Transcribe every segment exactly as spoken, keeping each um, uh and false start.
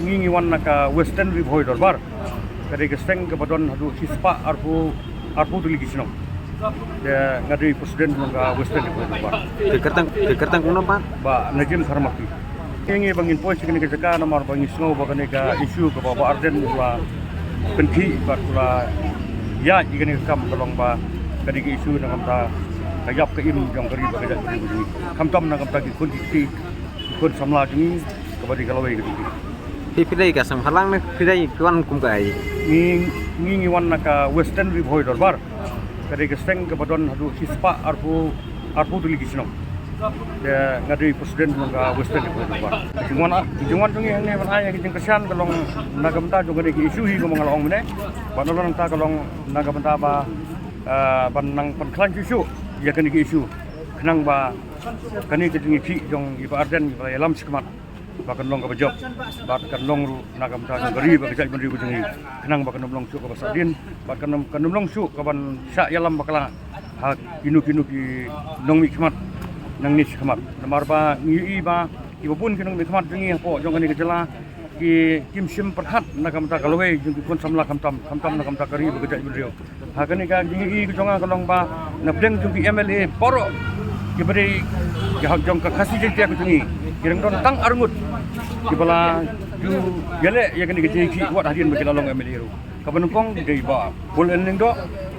Ngi ngi wan na ka Western Ri Bhoi Dorbar. Ka dei ka seng kaba don haduh shispah arphew arphew tylli ki shnong. Te nga dei president jong ka Western Ri Bhoi Dorbar. Te kyrteng, te kyrteng kumno pat? Bah Najim Kharmati. Ngi ngi ba ngin poi sha kane ka jaka namar ba ngi sngew ba kane ka issue kaba Bah Ardent u la pynkhih bad u la ïaid ïa kane ka kam ka long ba ka dei ka issue na ka bynta ka ïap ka im jong ka ri bad ka jaitbynriew jong ngi. Khamtam na ka bynta ki khun ki kti, ki khun samla jong ngi, kaba dei ka lawei ka jong ngi. Phi, phi dei ka seng bhalang ne phi dei, phi wan kum kaei? Ngi, ngi ngi wan na ka Western Ri Bhoi Dorbar. Ka dei ka seng kaba don haduh shispah arphew arphew tylli ki shnong. Te nga dei president jong ka Western Ri Bhoi Dorbar. Jingwan, jingwan jong ngi hangne ban ai ka jingkyrshan ka long na ka bynta jong kane ka issue hi kumba nga la ong mynne. Bad nalor nangta ka long na ka bynta ba, ah, ban nang pynkhlaiñ shuh shuh ïa kane ka issue. Khnang ba kane ka jingïakhih jong i Bah Ardent ka la ïalam shakhmat, ba kan long kaba jop, bad kan long ruh na ka bynta jong ka ri bad ka jaitbynriew ka jong ngi. Khnang ba kan ym long shuh kaba sahdien, bad kan ym, kan ym long shuh kaban shah ïalam bakla ha kino kino ki nongmihkhmat nangne shakhmat. Namar ba ngi ïohi ba kiba bun ki nongmihkhmat jong ngi hapoh jong kane ka jylla ki, kim shym pyrkhat na ka bynta ka lawei jong ki khun samla khamtam, khamtam na ka bynta ka ri bad ka jaitbynriew. Ha kane ka jingïohi ka jong nga ka long ba na pdeng jong ki M L A baroh kiba dei ki hok jong ka Khasi Jaiñtia ka jong ngi, ki dang don tang arngut kiba la ju ïaleh ïa kane ka jingïakhih wat hadien ba ki la long M L A ruh. Kaba nyngkong dei Bah Paul N Lyngdoh,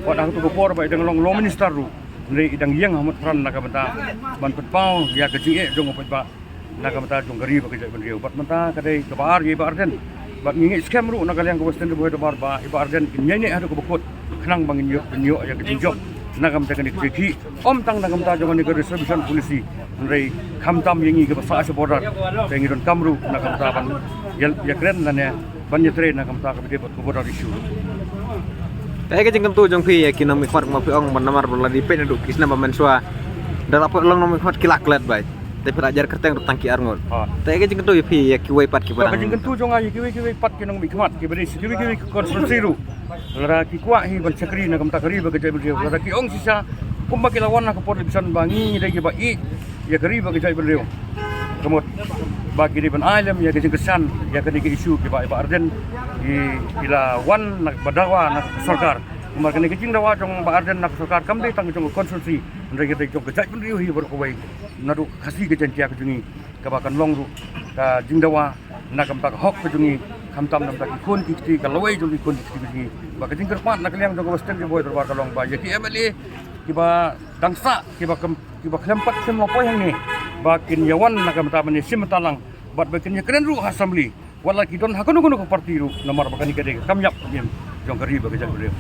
wat ha kato ka por ba i dang long Law Minister ruh, hynrei i dang ïeng ha mut pran na ka bynta ban pynpaw ïa ka jingeh jong u paidbah na ka bynta jong ka ri bad ka jaitbynriew. Bad mynta ka dei kaba ar ïa i Bah Ardent. Bad ngi ngeit skhem ruh na ka liang ka Western Ri Bhoi Dorbar ba i Bah Ardent kin ïaineh haduh kaba kut khnang ba ngin ïoh, ngin ïoh ïa ka jingjop na ka bynta kane ka jingïakhih. Ym tang na ka bynta jong kane ka reservation policy, hynrei khamtam ïa ngi kiba sah sha border. Te ngi donkam ruh na ka bynta ban ïa, ïakren lane ban ïatrei na ka bynta kaba ïadei bad ka border issue. Te kaei ka jingkyntu jong phi ïa ki nongmihkhmat kumba phi ong, ban namar ba la dei peit naduh ki snem ba mynshuwa, da la poi long nongmihkhmat ki la klet beit. Te phi la jar kyrteng ruh tang ki arngut. Ha. Te kaei ka jingkyntu ïa phi ïa kiwei pat kiba dang. Ka jingkyntu jong nga ïa kiwei kiwei pat ki nongmihkhmat kiba dei sha kiwei kiwei ki constituency ruh, lada ki kwah hi ban shakri na ka bynta ka ri bad ka jaitbynriew, lada ki ong shisha kumba ki la wan ha ka por election ba ngi ngi dei kiba ïeit ïa ka ri bad ka jaitbynriew, ka mut ba ki dei ban ai lem ïa ka jingkyrshan ïa kane ka issue kiba i Bah Ardent i, i la wan na ba dawa na ka sorkar. Namar kane ka jingdawa jong Bah Ardent na ka sorkar kam dei tang jong ka constituency, hynrei ka dei jong ka jaitbynriew hi baroh kawei. Naduh Khasi ka Jaiñtia ka jong ngi, kaba kan long ruh ka jingdawa na ka bynta ka hok ka jong ngi, khamtam na ka bynta ki khun ki kti, ka lawei jong ki khun ki kti ka jong ngi. Bad ka jingkyrpad na ka liang jong ka Western Ri Bhoi Dorbar ka long ba ïa ki M L A kiba dang sah, kiba khlem, kiba khlem pat shym la poi hangne, ba kin ïa wan na ka bynta ban ïashim bynta lang bad ba kin ïakren ruh ha assembly. Wat la ki don ha kano kano ka party ruh, namar ba kane ka dei ka kam ïap kam im jong ka ri bad ka jaitbynriew.